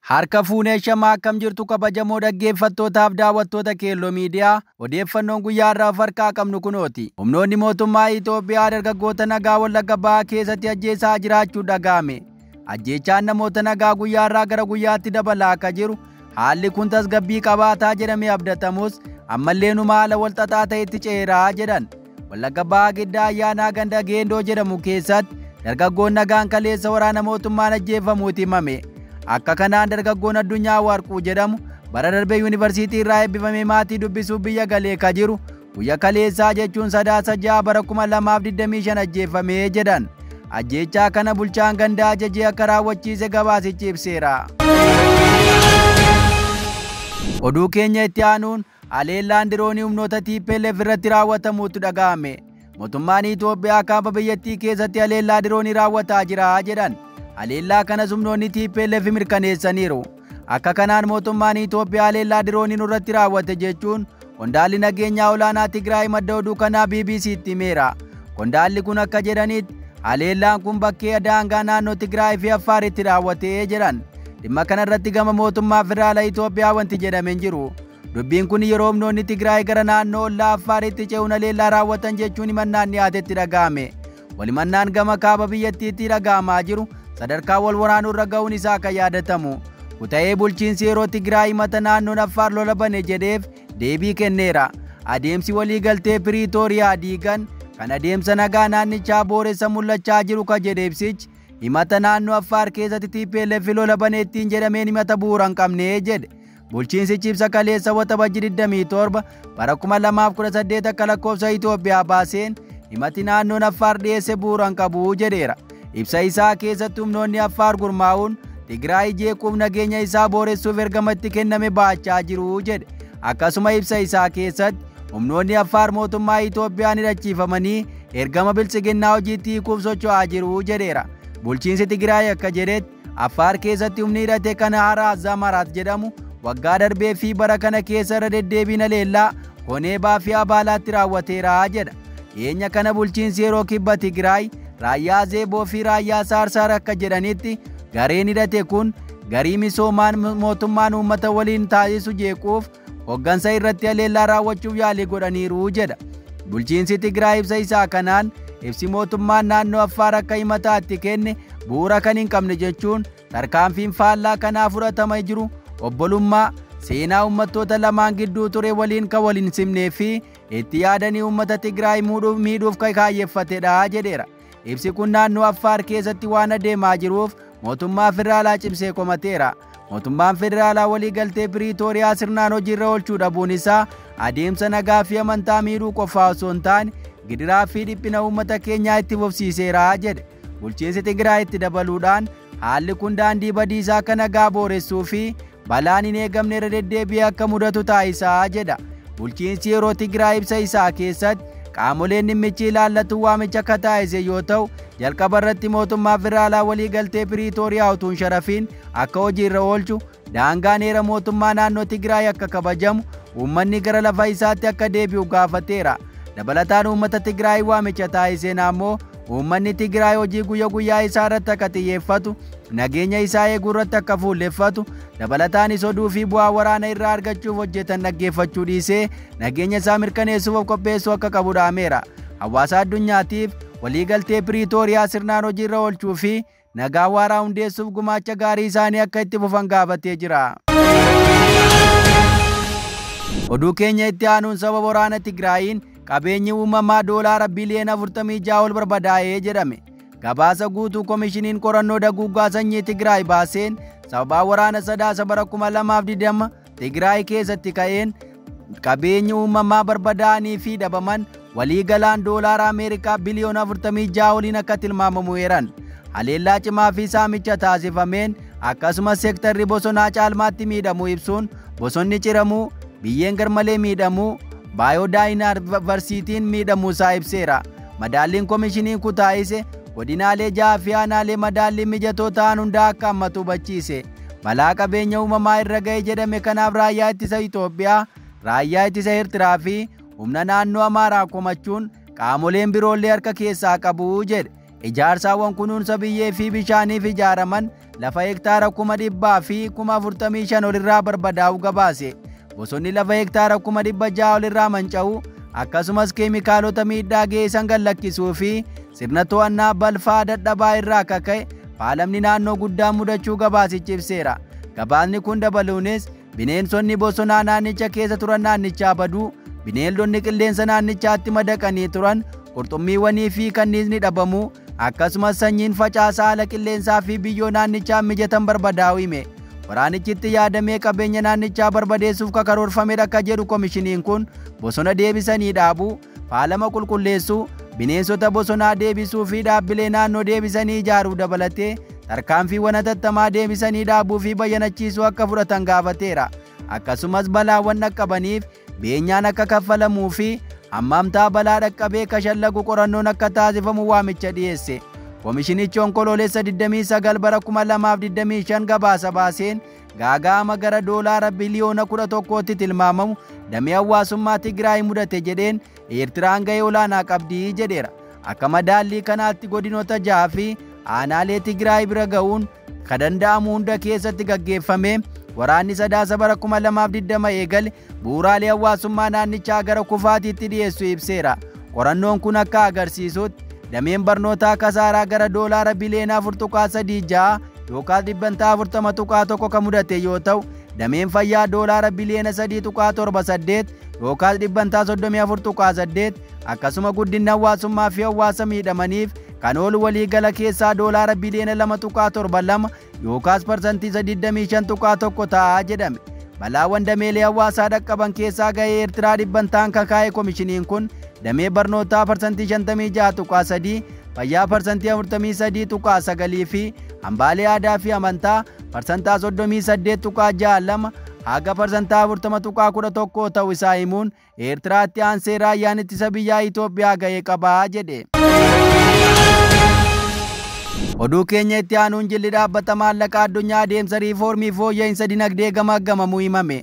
Harka fuunee shamaa akkam jirtu kabajamoo dhaggeeffattootaaf daawwattoota Keelloo Miidiyaa, odeeffannoon guyyaa irraa of harkaa qabnu kunooti. Humnoonni mootummaa Itoophiyaa dargaggoota nagaa Wallagga Bahaa keessatti ajjeesaa jiraachuu dhaga'ame. Ajjeechaan namoota nagaa guyyaa irraa gara guyyaatti dabalaa akka jiru, haalli kun tasgabbii qabaataa jedhamee abdatamus ammallee numa haala walxaxaa ta'etti ceeraa jedhan. Wallagga Bahaa Giddaa Ayyaanaa ganda Geendoo jedhamu keessatti dargaggoon nagaan kaleessa waraana mootummaan ajjeefamuuti himame. Akka kanaan dargaggoon Addunyaa Warquu jedhamu bara darbee yuunivarsiitii irraa eebbifamee maatii dubbisuuf biyya galee ka jiru guyya kaleessaa jechuun Sadaasa 6 bara 2025 ajjeefamee jedhan. Ajjeechaa kana bulchaan gandaa ajajee akka raawwachiise gabaasichi ibseera. Oduu keenya itti aanuun haleellaan diroonii humnoota TPLF irratti raawwatamuutu dhaga'ame. Mootummaan Itoophiyaa kaaba biyyattii keessatti haleellaa diroonii raawwataa jira jedhan. Haleellaa kanas humnoonni TPLF mirkaneessaniiru. Akka kanaan mootummaan Itoophiyaa haleellaa diroonii nurratti raawwate jechuun qondaalli nageenyaa olaanaa Tigraay madda oduu kanaa BBC'tti himeera. Qondaalli kun akka jedhanitti haleellaan kun bakkee daangaa naannoo Tigraay fi Affaaritti raawwatee jedhan. Dhimma kanarratti gama mootummaa federaalaa Itoophiyaa wanti jedhame hin jiru. Dubbiin kun yeroo humnoonni Tigraay gara naannoo ollaa Affaaritti ce'uun haleellaa raawwatan jechuun himannaan dhiyaatetti dhaga'ame. Walimannaan gama kaaba biyyattiitti dhaga'amaa jiru sadarkaa wal waraanuu irra ga'uun isaa akka yaadatamu. Kuta'ee bulchiinsi yeroo Tigraay himata naannoon Affaar lola bane jedheef deebii kenneera. Adeemsi waliigaltee Piriitooriyaa diigan kan adeemsa nagaa naannichaa booressa mul'achaa jiru ka jedhe ibsichi himata naannoo Affaar keessatti TPLF lola bane ittiin jedhameen himata bu'uura hin qabne jedhe. Bulchiinsichi ibsa kaleessa Waxabajji 27 bara 2018 akka lakkoofsa Itoophiyaa baaseen himati naannoon Affaar dhiyeesse bu'uura hin qabu jedheera. Ibsa isaa keessatti humnoonni Affaar gurmaa'uun Tigraay jeequuf nageenya isaa booressuuf ergama itti kenname baachaa jiru jedhe. Akkasuma ibsa isaa keessatti humnoonni Affaar mootummaa Itoophiyaan hidhachiifamanii ergama biltsiginnaa hojiitti hiikuuf socho'aa jiru jedheera. Bulchiinsi Tigraay akka jedhetti Affaar keessatti humni hidhate kana Haaraa Zamaraat jedhamu waggaa darbee fi bara kana keessa irra deddeebiin haleellaa Koneebaa fi Abaalaatti raawwateera jedha. Dhiyeenya kana bulchiinsi yeroo kibba Tigraay raayyaa Zeeboo fi raayyaa Saarsaar akka jedhanitti gareen hidhate kun garii misoomaan mootummaan uummata waliin taasisu jeequuf hoggansa irratti haleellaa raawwachuuf yaalii godhaniiru jedha. Bulchiinsi Tigraay ibsa isaa kanaan ibsi mootummaan naannoo Affaar akka himataatti kenne bu'uura kan hin qabne jechuun tarkaanfiin faallaa kanaa fudhatama jiru obbolummaa seenaa uummattoota lamaan gidduu ture waliin kan waliin simnee fi itti yaadanii uummata Tigraay miidhuuf kan kaayyeffatedha jedheera. Ibsi kun naannoo Affaar keessatti waan adeemaa jiruuf mootummaa federaalaa cimsee komateera. Mootummaan federaalaa waliigaltee Piriitooriyaa sirnaan hojiirra oolchuu dhabuun isaa adeemsa nagaa fi amantaa miidhuu qofaa osoo hin taane gidiraa fi dhiphina uummata keenyaa itti fufsiiseera jedhe. Bulchiinsi Tigraay itti dabaluudhaan haalli kun daandii badiisaa akka nagaa booressuu fi balaan hin eegamne irra deddeebi'ee akka mudatu taasisaa jedha. Bulchiinsi yeroo Tigraay ibsa isaa keessatti qaamoleen dhimmichi ilaallatu waamicha akka taasise yoo ta'u, jalqaba irratti mootummaa federaalaa waliigaltee Piriitooriyaa utuu hin sharafiin akka hojiirra oolchu, daangaan heera mootummaa naannoo Tigraay akka kabajamu, uummanni gara lafa isaatti akka deebi'u gaafateera. Dabalataan uummata Tigraay waamicha taasiseen ammoo uummanni Tigraay hojii guyyaa guyyaa isaa irratti akka xiyyeeffatu, nageenya isaa eeguu irratti akka fuulleffatu, dabalataanis oduu fi bu'aa waraana irraa argachuuf hojjetan dhaggeeffachuu dhiisee nageenya isaa mirkaneessuuf of qopheessuu akka qabu dhaameera. Hawaasa addunyaatiif waliigaltee Piriitooriyaa sirnaan hojiirra oolchuu fi nagaa waaraa hundeessuuf gumaacha gaarii isaanii akka itti fufan gaafatee jira. Oduu keenya itti aanuun sababa waraana Tigraayiin qabeenyi uumamaa doolaara biliyoona 46 ol barbadaa'ee jedhame. Gabaasa guutuu Komishiniin Qorannoo Daguuggaa Sanyii Tigraay baaseen sababa waraana Sadaasa bara 2020 Tigraay keessatti ka'een qabeenyi uumamaa barbadaa'anii fi dhabaman waliigalaan doolaara Ameerikaa biliyoona 46 oliin akka tilmaamamu eeran. Haleellaa cimaa fi saamicha taasifameen akkasumas seektarri bosonaa caalmaatti miidhamuu ibsuun bosonni ciramuu, biyyeen garmalee miidhamuu, baayoodaayinavarsiitiin miidhamuu isaa ibseera. Madaalliin komishiniin kun taasise godinaalee 6 fi aanaalee madaalliin mijatoo ta'an hundaa akka hammatu hubachiise. Balaa qabeenya uumamaa irra ga'e jedhame kanaaf raayyaa ittisa Itoophiyaa, raayyaa ittisa Eertiraa fi humna naannoo Amaaraa komachuun qaamoleen biroollee harka keessaa qabu jedhe. ijaarsaawwan kunuunsa biyyee fi bishaaniif ijaaraman lafa hektaara 145,000 olirraa barbadaa'uu gabaase. Bosonni lafa hektaara 600,000 olirraa manca'u akkasumas keemikaalota miidhaa geessan gallakkisuu fi sirna to'annaa balfaa dadhabaa irraa akka ka'e faalamni naannoo guddaa mudachuu gabaasichi ibseera. Gabaasni kun dabaluunis bineensonni bosonaa naannicha keessa turan naannichaa baduu, bineeldonni qilleensa naannichaatti madaqanii turan qurxummiiwwanii fi kanniisni dhabamuu akkasumas sanyiin facaasaa haala qilleensaa fi biyyoo naannichaa mijatan barbadaa'uu hime. Waraanichitti yaadamee qabeenya naannichaa barbadeessuuf karoorfamedha akka jedhu komishiniin kun bosona deebisanii dhaabuu, faalama qulqulleessuu, bineensota bosonaa deebisuu fi dhaabbilee naannoo deebisanii ijaaruu dabalatee tarkaanfiiwwan hatattamaa deebisanii dhaabuu fi bayyanachiisuu akka fudhatan gaafateera. Akkasumas balaawwan dhaqqabaniif beenyaan akka kaffalamuu fi hammamtaa balaa dhaqqabee kashallagu qorannoon akka taasifamu waamicha dhiyeesse. Komishinichi Onkoloolessa 29 bara 2025 gabaasa baaseen gaaga'ama gara doolaara biliyoona 11tti tilmaamamu damee hawaasummaa Tigraay mudate jedheen Eertiraan gahee olaanaa qabdii jedheera. Akka madaallii kanaatti godinoota 6 fi aanaalee Tigraay bira ga'uun kan danda'amu hunda keessatti gaggeeffame waraanni Sadaasa bara 2020 eegale bu'uuraalee hawaasummaa naannichaa gara kufaatiitti dhiyeessu ibseera. Qorannoon kun akka agarsiisutti dameen barnootaa kasaaraa gara doolaara biliyoona 4.36 yookaan 40.1 kan mudate yoo ta'u, dameen fayyaa doolaara biliyoona 3.78 yookaan 34.8 akkasuma guddinni hawaasummaa fi hawaasa miidhamaniif kan oolu waliigala keessaa doolaara biliyoona 2.72 yookaas 25.1% ta'a jedhame. Balaawwan dameelee hawaasaa dhaqqaban keessaa gahee Eertiraa dhibbantaan kakaa'e komishiniin kun damee barnootaa 56.3%, fayyaa 43.9% fi hambaalee aadaa fi amantaa 38.62% haga 40.11% ta'uu isaa himuun Eertiraatti aansee raayyaan ittisa biyyaa Itoophiyaa gahee qabaa jedhe. Oduu keenya itti aanuun jilli dhaabbata maallaqa addunyaa adeemsa riifoormii fooyya'insa dinagdee gamaggamamuu himame.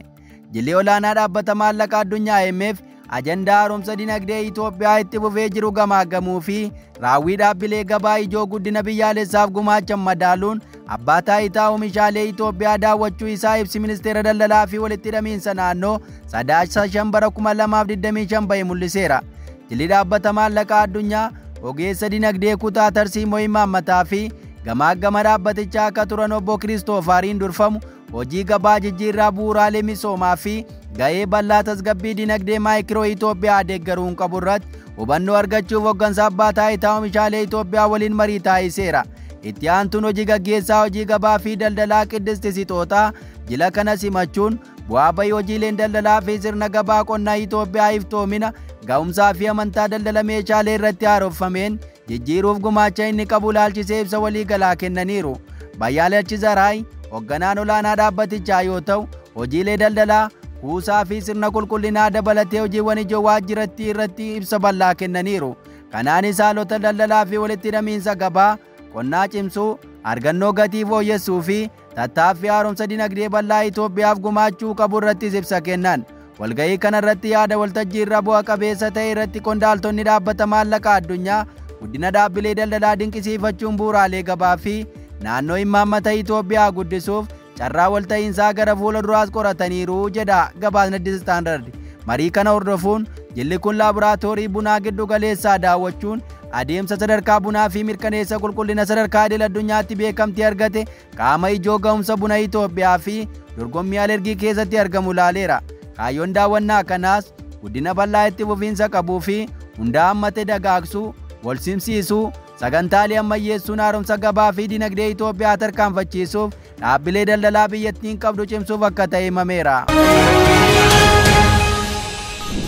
Jilli olaanaa dhaabbata maallaqa addunyaa IMF ajandaa haaromsa dinagdee Itoophiyaa itti fufee jiru gamaggamuu fi raawwii dhaabbilee gabaa ijoo guddina biyyaalessaaf gumaachan madaaluun abbaa taayitaa oomishaalee Itoophiyaa daawwachuu isaa ibsi ministeera daldalaa fi walitti hidhamiinsa naannoo Sadaasa 5 bara 2025 bahe mul'iseera. Jilli dhaabbata maallaqa addunyaa ogeessa dinagdee kutaa tarsiimoo imaammataa fi gamaagama dhaabbatichaa akka turan obbo Kiristoofaariin durfamu hojii gabaa jijjiirraa bu'uuraalee misoomaa fi gahee bal'aa tasgabbii dinagdee maayikiroo Itoophiyaa deeggaruun qabu irratti hubannoo argachuuf hooggansa abbaa taayitaa oomishaalee Itoophiyaa waliin marii taasiseera. Itti aantuun hojii gaggeessaa hojii gabaa fi daldalaa Qiddist Sixootaa jila kana simachuun bu'aa bahii hojiileen daldalaa fi sirna gabaa qonnaa Itoophiyaa iftoomina ga'umsaa fi amantaa daldala meeshaalee irratti haaromfameen jijjiiruuf gumaacha inni qabu ilaalchisee ibsa waliigalaa kennaniiru. Bayyaalachi Zaraay hoogganaan olaanaa dhaabbatichaa yoo ta'u, hojiilee daldalaa, kuusaa fi sirna qulqullinaa dabalatee hojiiwwan ijoo waajjiratti irratti ibsa bal'aa kennaniiru. Kanaanis haalota daldalaa fi walitti hidhamiinsa gabaa qonnaa cimsuu, argannoo gatii fooyyessuu fi tattaaffii haaromsa dinagdee bal'aa Itoophiyaaf gumaachuu qabu irrattis ibsa kennan. Walga'ii kana irratti yaada waltajjii irra bu'a qabeessa ta'e irratti qondaaltonni dhaabbata maallaqa addunyaa guddina dhaabbilee daldalaa dinqisiifachuun bu'uuraalee gabaa fi naannoo imaammata Itoophiyaa guddisuuf carraa walta'iinsaa gara fuula duraas qorataniiru jedha gabaasni Addis Standard. Marii kana hordofuun jilli kun laaboraatoorii bunaa giddu galeessaa daawwachuun adeemsa sadarkaa bunaa fi mirkaneessa qulqullina sadarkaa idil addunyaatti beekamtii argate qaama ijoo ga'umsa buna Itoophiyaa fi dorgommii alergii keessatti argamu ilaaleera. Kaayyoon daawwannaa kanaas guddina bal'aa itti fufiinsa qabuu fi hunda hammate dagaagsuu, wal simsiisuu, sagantaalee ammayyeessuun haaromsa gabaa fi dinagdee Itoophiyaa tarkaanfachiisuuf dhaabbilee daldalaa biyyattiin qabdu cimsuuf akka ta'e himameera.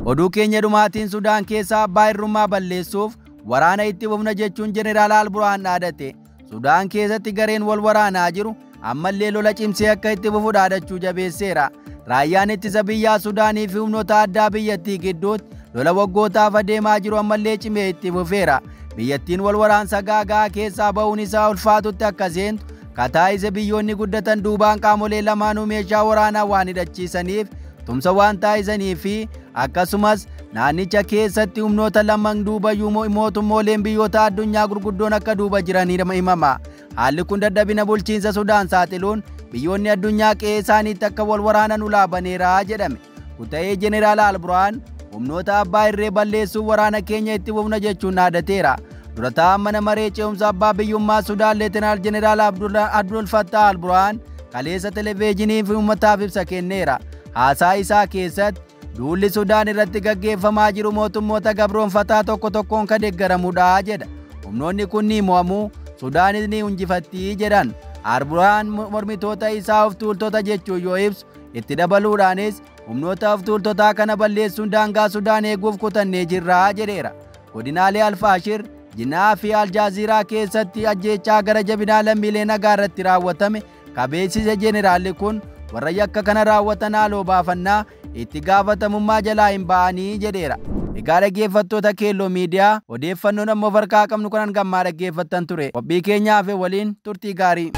Oduu keenya dhumaatiin Sudaan keessaa abbaa irrummaa balleessuuf waraana itti fufna jechuun Jeneraal Alburhaan dhaadate. Sudaan keessatti gareen wal waraanaa jiru ammallee lola cimsee akka itti fufu dhaadachuu jabeesseera. Raayyaan ittisa biyyaa Sudaanii fi humnoota addaa biyyattii gidduutti lola waggootaaf adeemaa jiru ammallee cimee itti fufeera. Biyyattiin wal waraansa gaagaa keessaa ba'uun isaa ulfaatutti akka seentu kataa'ise biyyoonni guddatan duubaan qaamolee lamaanuu meeshaa waraanaa waan hidhachiisaniif tumsa waan taasisanii fi Akkasumas naannicha keessatti humnoota lamaan duuba mootummooleen biyyoota addunyaa gurguddoon akka duuba jiran himama. Haalli kun dadhabina bulchiinsa Sudaan saaxiluun biyyoonni addunyaa qe'ee isaaniitti akka wal waraanan ulaabaneera jedhame. Kuta'ee Jeneraal Alburhaan humnoota abbaa irree balleessuuf waraana keenya itti fufna jechuun dhaadateera. Dura taa'aan mana maree ce'umsa abbaa biyyummaa Sudaan Leetinaal Jeneraal Abdul Fattah Alburhaan kaleessa televezyiinii fi uummataaf ibsa kenneera. Haasaa isaa keessatti duulli Sudaan irratti gaggeeffamaa jiru mootummoota gabroonfataa tokko tokkoon kan deeggaramudha jedha. Humnoonni kun ni mo'amu, Sudaanis ni injifatti jedhan. Alburhaan mormitoota isaa of tuultota jechuun yoo ibsu, itti dabaluudhaanis humnoota of tuultotaa kana balleessuun daangaa Sudaan eeguuf kutannee jirra jedheera. Godinaalee Alfaashir, Jinaa fi Aljaaziiraa keessatti ajjeechaa gara jabinaa lammiilee nagaa irratti raawwatame kabeessise jeneraalli kun warra yakka kana raawwatan haaloo baafannaa itti gaafatamummaa jalaa hin ba'anii jedheera. Egaa dhaggeeffattoota Keelloo Miidiyaa, odeeffannoon ammoo farkaa qabnu kanan gammaa dhaggeeffattan ture. Qophii keenyaaf waliin turtii gaarii.